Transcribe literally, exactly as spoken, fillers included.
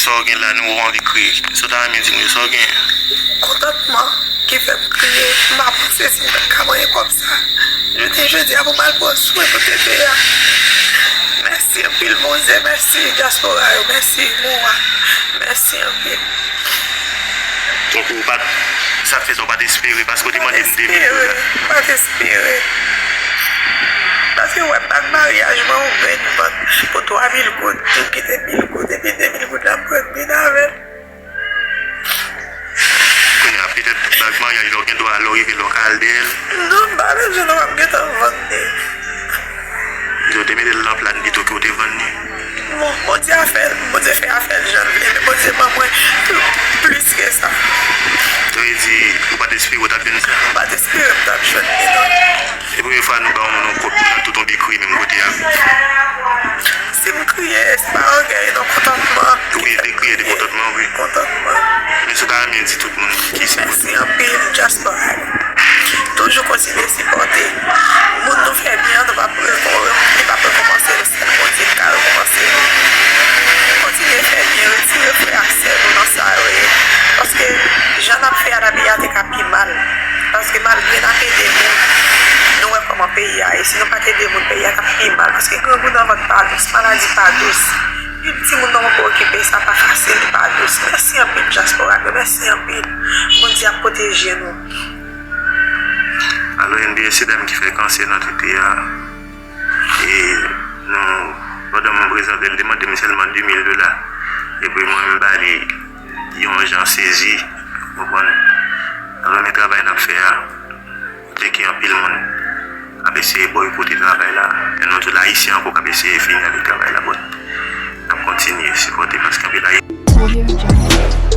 Sa w gen la, nou anvi kriye. Sa w ta renmen di moun yo, sa w gen? Kontantman ki fè m kriye, m pa panse si m t ap ka manyen kòb sa. Jounen jodi a pou m al pran swen pou tete a. Mèsi anpil, Bondye, mèsi, dyaspora yo, mèsi, Moa, mèsi anpil. Donk, ou pa t, sa k fè sa w pa t espere, paske w te mande m de mil dola. M pa t espere. Paske w wè bag maryaj mwen, yon grenn vant pou twa mil goud, m kite mil goud, epi de mil goud la m pran m vin avè l. Kounye a, petèt, bag maryaj la, w gen dwa lè w rive la, w ka al dèyè l. Non, m pa bezwen non, m ap gentan vann li. Yo te mete l nan plan pito ke w te vann li. Bon, Bondye a fè l, Bondye fè afè l jan l vle, men Bondye ban mwen pl-, plis ke sa. Sa vle di, ou pa t espere w t ap jwenn sa? M pa t espere m t ap jwenn li, non. Se premye fwa nou ba yon moun yon kòb nan tout yon dekri menm kote a. Si m kriye, se pa ògèy, non, kontantman. Wi, dekri de kontantman, wi. Kontantman. Men sa w ta renmen di tout moun ki sipòte. Mèsi anpil, dyaspora yo. Toujou kontinye sipòte. Moun nou fè byen an, nou p ap rekon-, li p ap rekòmanse, se sèl Bondye ki ka rekòmanse. Kontinye fè byen, retire frè ak sè nou nan sa yo ye. Paske jan n ap fè a, peyi a te ka pi mal. Paske malgre n ap ede moun, nou wè kòman peyi a ye. Si nou pa t ede moun, peyi a t ap pi mal. Paske grangou nan vant pa dous, maladi pa dous. Yon timoun nan poko okipe, sa pa fasil, li pa dous. Mèsi anpil, dyaspora yo. Mèsi anpil. Bondye ap pwoteje nou. Alò, N B S se dam ki fè kansè nan tete a. E nou, pandan mwen prezante l, li te mande m sèlman de mil dola. Epi mwen, m ba li yon jan sezi, w konprann? Alò, men travay n ap fè a, kote ke anpil moun ap eseye bòykote travay la. E nou tout Ayisyen ankò k ap eseye fini avèk travay la, but n ap kontinye sipòte paske anpil Ayisyen.